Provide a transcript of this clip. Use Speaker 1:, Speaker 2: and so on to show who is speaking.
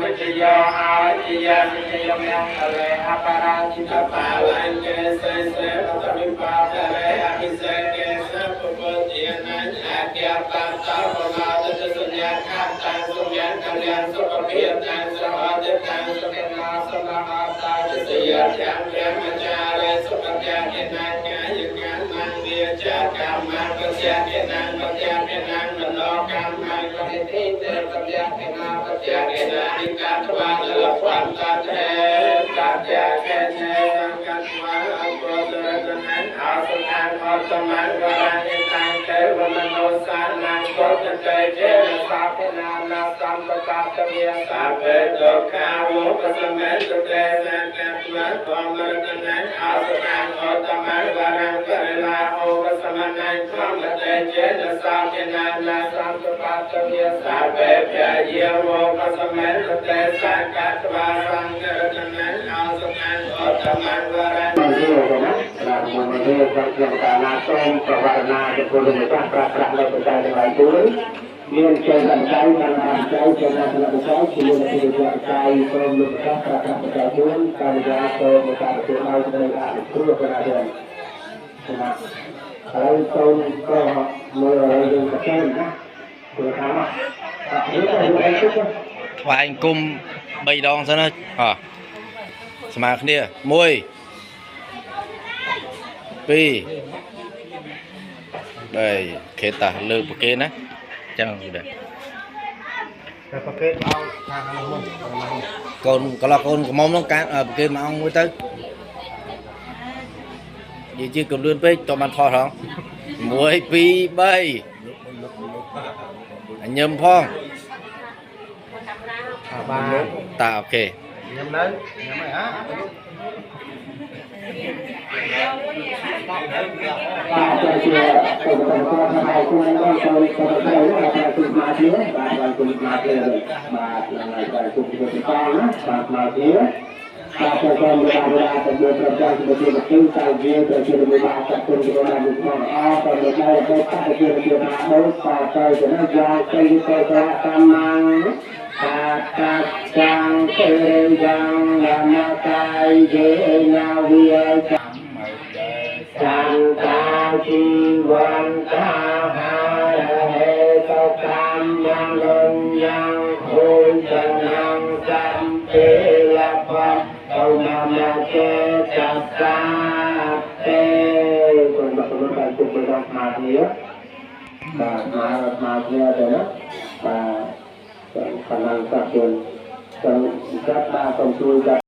Speaker 1: វិជ្ជយោអោជាយានិយមង្គលេអបរាជិតបាលញ្ចេសេសេអតវិបាករេអភិសេកេសពពទានញ្ញអាគាបាតោបមាទសញ្ញាខាតាសញ្ញាកល្យានសុខភាពតាសហតិតាសុខនាសមហតាចសយាចាំព្រះមចារេសុខតាកិណាកាយកម្មវាចាកម្មបច្ចៈកិណាបច្ចៈកិណាមនោកម្មបរិទ្ធិទេបច្ចៈកិណាបច្ចៈកិណានិកាត្វាលភន្តតេបច្ចៈកិនេសង្កត្វាអបតរតនំអសខាងអតមង្វរានិតាំទេវមនោសានំកតតេចេសាភនានាសម្បតាតវិសាភេទខាវុបសមេតតេសង្កត្វាធម្មរតនំអសខាងអតមង្វរាំបរិលាអូបសមនំធម្មតេចេសាភនានាសម្បតាតវិសាភេភយាវុបសមេតតេសង្កត្វាសង្ឃរតនំអសខាងអតមង្វរាំ
Speaker 2: មកនេះណាបាទមកនេះខ្ញុំកាលណាសូមប្រវត្តិណាចំពោះលោកម្ចាស់ប្រាក់ប្រាក់នៅបច្ច័យទាំងឡាយពួយមានជ័យបច្ច័យបានបច្ច័យចំណេះបច្ច័យជាលោកជាបច្ច័យសូមលោកម្ចាស់ប្រាក់ប្រាក់បច្ច័យ4ការិយាសូមការទទួលឲ្យសេចក្តីអនុគ្រោះកណាទៀតណាហើយសូមក៏មើលឲ្យយើងប្រកែណាព្រោះថាអត់នេះទៅអីទៅ
Speaker 3: ថ្វាយអង្គម3ដងសិនណាអស្មើគ្នា1 2 3ខេតាលើកប្រគេនណាចឹងដែរ
Speaker 4: តែប្រគេនឲ្យខាងនោះមុន
Speaker 3: កូនកន្លោះកូនកំមុំនោះកាប្រគេនមួយអង្គមួយទៅនិយាយជាកំលឿនពេកតបានថតហង1 2 3អញញឹមផង
Speaker 4: បាទ
Speaker 3: តាអូខេ
Speaker 4: ញ៉ាំនៅញ៉ាំអីហ่า
Speaker 2: បាទចូលជាទៅទៅទៅហើយគុណដល់ចូលទៅទៅបាទគុណមកគ្នាបាទគុណមកគ្នាបាទឡើងហើយគុណទៅទៅណាបាទមកគ្នាបាទចូលចូលមកដល់ទៅយកប្រចាំទៅជាទៅតែវាទៅជាមកបាទគុណទៅដល់មកអទៅមកដល់ទៅទៅជាទៅមកដល់ទៅទៅណាយ៉ាងទៅទៅកម្មតាតាចាំងទេយ៉ាងនមកាយយេណាវិចន្តាជីវន្តាហារហេតកម្មលយ៉ាងហូចនាងសំពេលបតោមមចេតសាទេគុណបាទគុណបាទគុណបាទមកគ្នាបាទមកមកគ្នាទៅណាបាទកំឡុងសាគុណសូមចាប់បាទសូមជួយចាប់